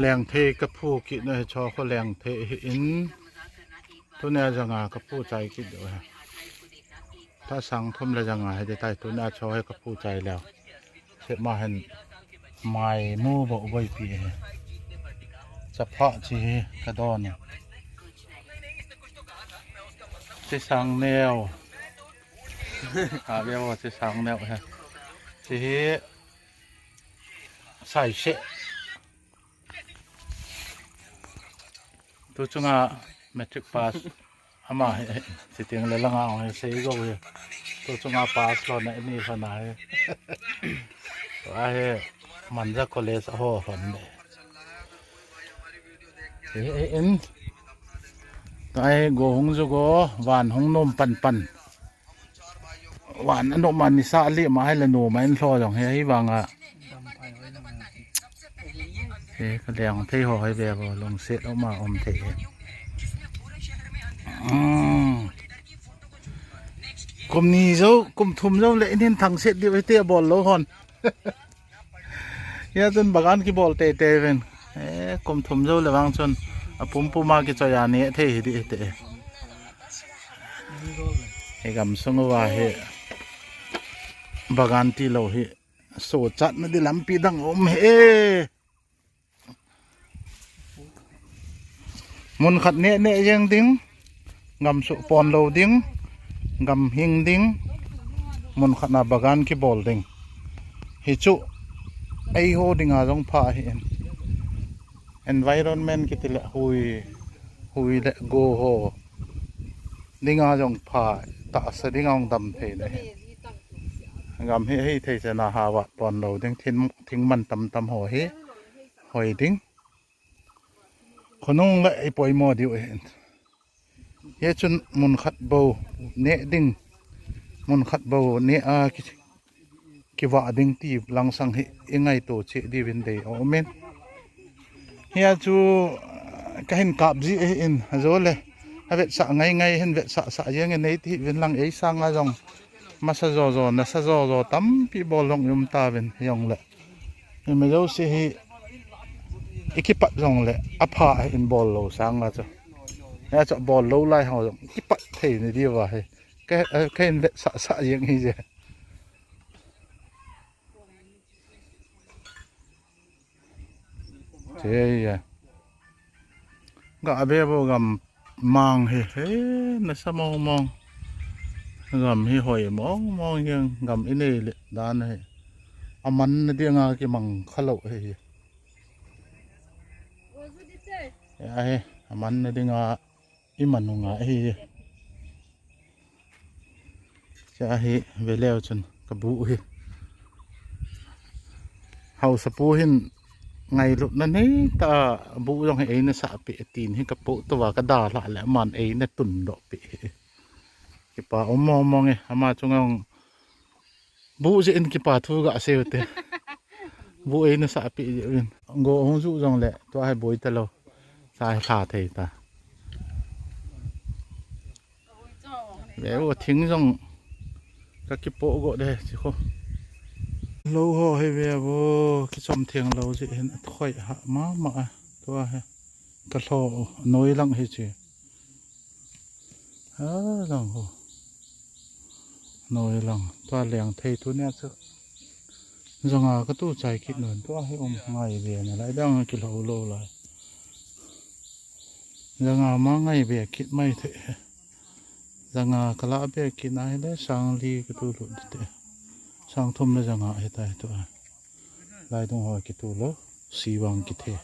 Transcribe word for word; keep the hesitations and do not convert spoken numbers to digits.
Lengthei ka phu kit na hi, cho kho lengthei hi in. Tunia janga ka phu chai kit do ha. Ta sang thum le janga hi de tai, tunia cho hi ka phu chai leo. Sep ma hen mai mu bo boi pi hi. Chapha chi hi ka don. Chi sang neo. Ka be bo chi sang neo ha. Chi hi sai se. Tu chunga matric pass ama hi, hi, sitting le langa hi sei go hi. Tu chunga pass lo na ni lo na hi. Tu a hi Manja College a ho lon ne. Hi, hi, in. Tu a hi go hung ju go, van hung nom pan pan. Van a nom a nisa li ma hai la nom a in lo jong hi, hi vanga. He, ka leng thei ho hai ve bo, lungset um a um thei he. Hmm. Kum ni jo, kum thum jo le in hin thang set di ve te bol lo hon. Ya chun bagan kibol te te ven. E, kum thum jo le vang chun a pum pum a kichoi a ne thei hi di te. He gam sung uva hi bagan ti lo hi. So chat na di lampi dang um he. Mun khat ne ne jeng ding, gam su pon lo ding, gam hing ding, mun khat na bagan kibol ding. Hi chu ei ho dinga jong pha hi en. Environment kiti le hui, hui le go ho dinga jong pha, tahsa dinga jong dam thei na hi. Gam hi, hi thei chena hawa pon lo ding, thing, thing man tam tam ho hi hoi ding. Khonung le i poimo diu hin. Hi chun mun khat bou ne ding. Mun khat bou ne a ki, kiva ding ti langsang hi i ngaito che di vin dei o men. Hi a chu, ah, ka hin kap ji e in a jo le. A vetsah ngai ngai hin vetsah sah jeng e nei ti vin lang ei sanga jong. Masa jo jo, nasa jo jo, tampi bol jong um ta vin jong le. Hi me jo si hi i kipat jong le, a pha in bol lo sanga chu. Ya chu bol lo lai ho jong, i kipat thei ni di va hi. Ka, eh, ka in vetsah sah jeng hi je. Che ya. Ga be bo gam mang hi, he, nasa mong mong. Gam hi hoi mong mong jeng, gam i nei le dan hi. A man na dinga kimang kha lo hi. Ya hi, a man na dinga i man u nga hi. Cha hi ve leu chun ka bu hi. Hausapu hin ngailutna nei ta bu jong hi eina sah peh tin hi ka pu tuva ka dalha le aman eina tun doh peh hi. Kipa um mong mong e, ama chunga jong bu jeh in kipa thu ga sei u te. Bu eina sah peh jeh in. Go hung ju jong le, tua hi boi ta lo. Sa hi lha thei ta. Ve u thing jong ka kipoh go de chi kho. Lo ho hi ve u kichom theng lo jeh hin khoi ha mama a. Tua hi ka lo noi lang hi chi. Ha lang ho. Noi lang. Tua leng thei tunia chu. Janga ka tu chai kit nun. Tua hi um ngai ve na lai dang kilo lo lai. Janga ma ngai ve kit mai the. Janga ka la ve kit na hi le sang li ka tu lut te. Sang thum le janga hi tai tua. Lai dung ho ki tu lo. Si vang ki the.